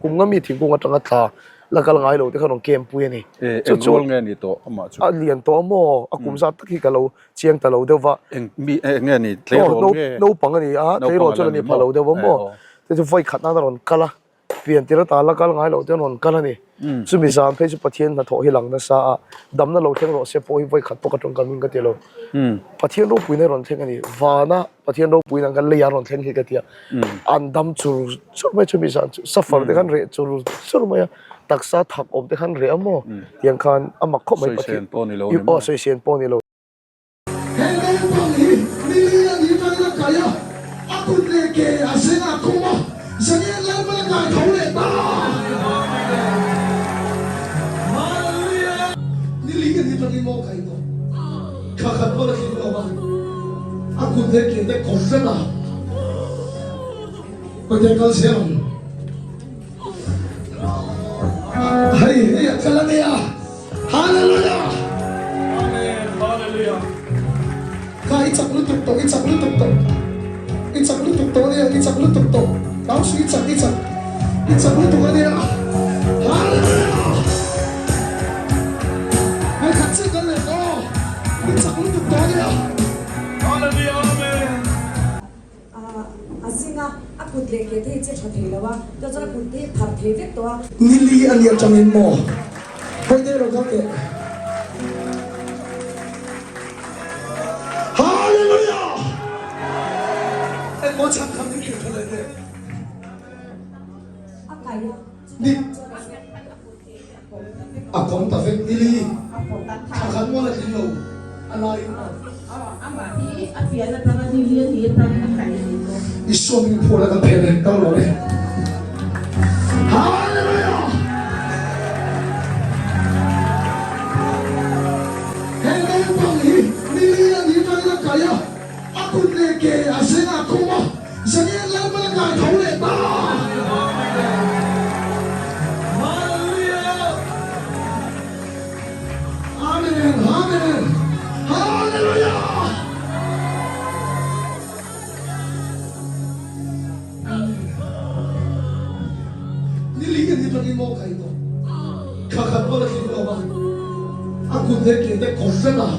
Kum nga mi thingkung atanga tla la kal ngai lo te kha rawn camp pui a ni. Chu chu eng rual nge ni tawh amah chu? A lian tawh a maw? A kum zat tak hi ka lo chiang ta lo deuh va. Eng mi eng nge ni? Tleirawl nge? Naupang a ni a, tleirawl chuan a ni pha lo deuh va maw? Te chu vawi khat nan a rawn kal a, pian tir ata la kal ngai loh te an rawn kal a ni. Chumi zan phei chu Pathian hnathawh hi lang nasa a, damna lo thleng rawh se pawh hi vawi khat pawh ka tawngkam in ka ti lo. Pathian ropuina hi rawn thleng a ni. Vana Pathian ropuina ang khan leiah an rawn thleng hi ka ti a, an dam chur chur mai chumi zan chu suffer te khan reh chur chur mai a, taksa thak awm te khan reh a maw tiang khan a mak khawp mai Pathian aw sawisên pawh a ni lo. He naupang hi nili a nih atangin a kai a, a kut leh ke a zeng a khum a, Zanian Lalpan a kai tho leh ta. Nili a nih atangin maw kai tawh? Thla khat pawh la tling lo a, a kut leh ke te kawm vek a, Pathian kal zel ang. Hei hei a kal a nia. Hallelujah! Amen. Hallelujah. Kha i chak lutuk tawh, i chak lutuk tawh. I chak lutuk tawh ania, i chak lutuk tawh. Nau su i chak, i chak. I chak lutuk ania. Hallelujah! Hei khat chiah kan leh tawh. I chak lutuk tawh ania. Hallelujah. Amen. A zing a, a kut leh ke te hi che tha thei lo a, chuan chuan a kut te hi phar thei vek tawh a. Nili a nih atangin maw? Hawi deuh lo kal teh. Hallelujah! Engmaw chhan kha min hrilh tha leh teh. A kai a, chutah lam chuan a zing a kut ke hi a kawm ta vek. A kawm ta vek nili thla khat mual a tling lo a laiin a. I swimming pool a kan phel e kal rawh le. Hallelujah! He naupang hi nili a nih atangin a kai a, a kut leh ke a zeng a khum a, Zanian Lalpan a kai tho leh ta. Hallelujah! Amen! Amen! Hallelujah! Nili ka ni tangin maw kai tawh. Thla khat pawh la tling lo a, a kut leh ke te kawm vek a.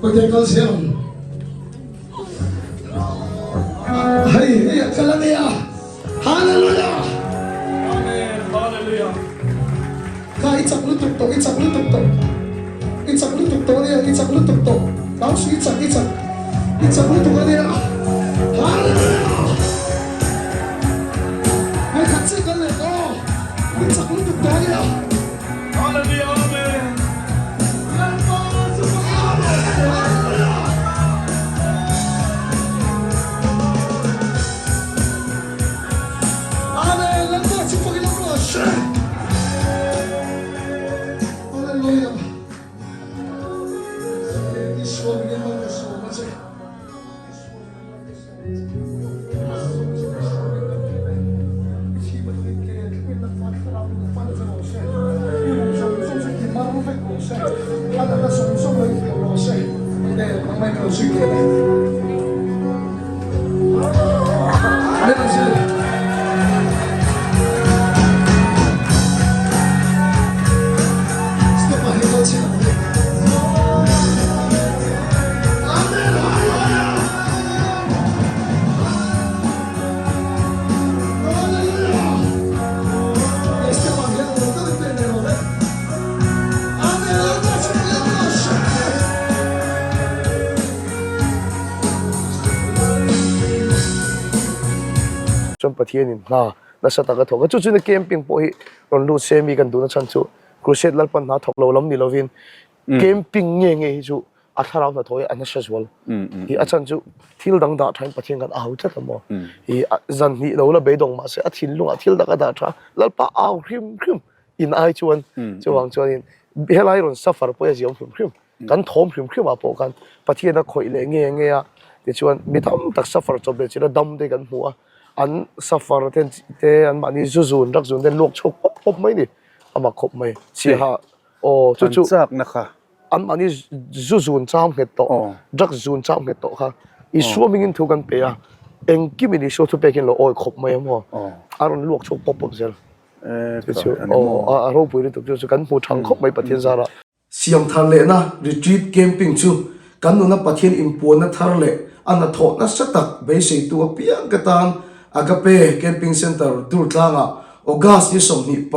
Pathian kal zel ang. Hei hei a kal a nia. Hallelujah! Amen. Hallelujah. Kha i chak lutuk tawh, i chak lutuk tawh. I chak lutuk tawh ania, i chak lutuk tawh. Nau su i chak, i chak. I chak lutuk ania. Hallelujah! Hei khat chiah kan leh tawh. I chak lutuk tawh ania. Hallelujah. Amen. Lalpa chu Amen. Hallelujah! Amen Lalpa chu fak in awm rawh se. Hallelujah. Isua min mal ka sawm a che. Isua min mal ka sawm a che. Isua min Isua min kan phel e. I thi patling ke thlengin na fa thlarau in fan che rawh se. I rum zawng zawng chu ti mar vek rawh se. A natna zawng zawng lo inhliam rawh se. Amen. Nangmah in ka lo zui leh e. Chuan Pathianin hna nasa taka thawk a, chu chuan camping pawh hi rawn lut se mi kan duhna chhan chu Crusade Lalpan hna thawk lo lam ni lovin camping nge nge hi chu a thlarau hnathawh hi a nasa zual hi a chhan chu thil dang dah thain Pathian kan au tlat a maw hi zan hnih lo la beidawng mahse a thinlungah thil dang a dah tha Lalpa au hrim hrim in ai chuan chuvang chuanin helai rawn suffer pawh hi a ziam hrim hrim. Kan thawm hrim hrim ah pawh khan Pathian a khawih leh nge nge a, tichuan mi tam tak suffer chawp leh chilh a dam te kan hmu a, an suffer te te an mahni zu zun rak zun te an luak chhuak pawp pawp mai ni, a mak khawp mai. Chiaha aw chu chu An chakna kha. An mahni zu zun chang nghet tawh, drug zun chang nghet tawh kha Isua hmingin thu kan pe a, engkimin Isua thu pekin lo awi khawp mai a maw? A rawn luak chhuak pawp pawp zel. Chu chu aw a ropui lutuk chu chu kan hmu thang khawp mai Pathian zarah. Siam thar lehna retreat camping chu kan nuna Pathian inpuanna thar leh a hnathawh nasa tak beiseitu apiang ka tan Agape Camping Centre Durtlangah August ni 26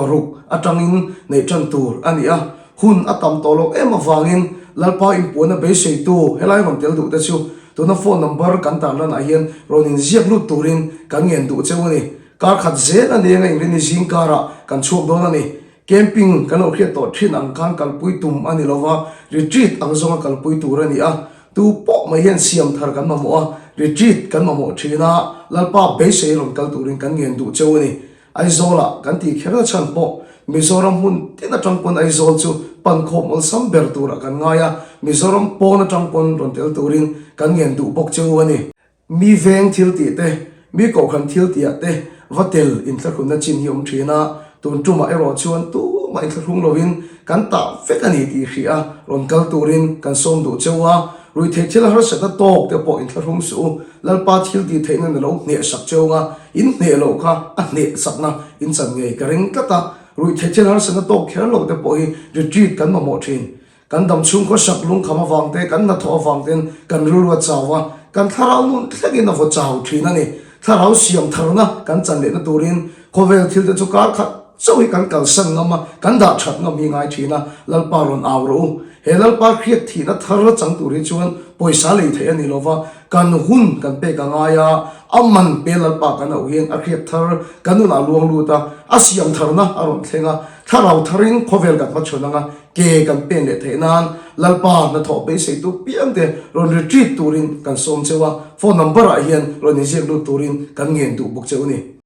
atangin neih tan tur a ni a, hun a tam tawh loh em avangin Lalpa inpuanna beiseitu helai rawn tel duh te chu tuna phone number kan tarlanah hian rawn inziak lut turin kan ngen duh cheu a ni. Kar khat zel a nia inrinni zing karah kan chhuak dawn a ni. Camping kan lo hriat tawh thin ang khan kalpui tum a ni lova, retreat ang zawnga kalpui tur a ni a. Tu pawh mai hian siam thar kan mamawh a, retreat kan mamawh thin a, Lalpa beisei rawn kal turin kan ngen duh cheu a ni. Aizawlah kan tih kherna chhan pawh Mizoram hmun tin atang pawn Aizawl chu pan khawm awlsam ber turah kan ngai a, Mizoram pawn atang pawn rawn tel turin kan ngen duh bawk cheu a ni. Mi veng thil tih te, mi kohhran thil tihah te va tel inthlahrunna chin hi awm thin a, tun tumah erawh chuan tumah inthlahrung lovin kan tah vek a ni tih hrih a, rawn kal turin kan sawm duh cheu a, ruihtheih thil harsatna tawk te pawh inthlahrung suh u, Lalpa thil tih theihna na lo hneh sak cheu anga in hneh loh kha a hneh sakna in chan ngei ka ring tlat a, ruihtheih thil harsatna tawk kher loh te pawh hi retreat kan mamawh thin. Kan dam chhung khawsak lungkham avang te, kan hnathawh avang ten kan rilru a chau a, kan thlarau nun thlengin a vaw chau thin a ni. Thlarau siam tharna kan chan lehna turin khawvel thil te chu kar khat chauh hi kan kalsan ngam a, kan dah that ngam hi ngai thin a, Lalpa rawn au rawh u. He Lalpa hriat thihna thar chang tur hi chuan pawisa lei theih a ni lova, kan hun kan pek a ngai a, a man pe Lalpa kan auh hian a hriat thar kan nunah a luang lut a, a siam tharna a rawn thleng a, thlarau tharin khawvel kan hmachhawn ang a, Ke kan pen leh theih nan Lalpa hnathawh beiseitu piangte rawn retreat turin kan sawm cheu a, phone number ah hian rawn inziak lut turin kan ngen duh bawk cheu a ni.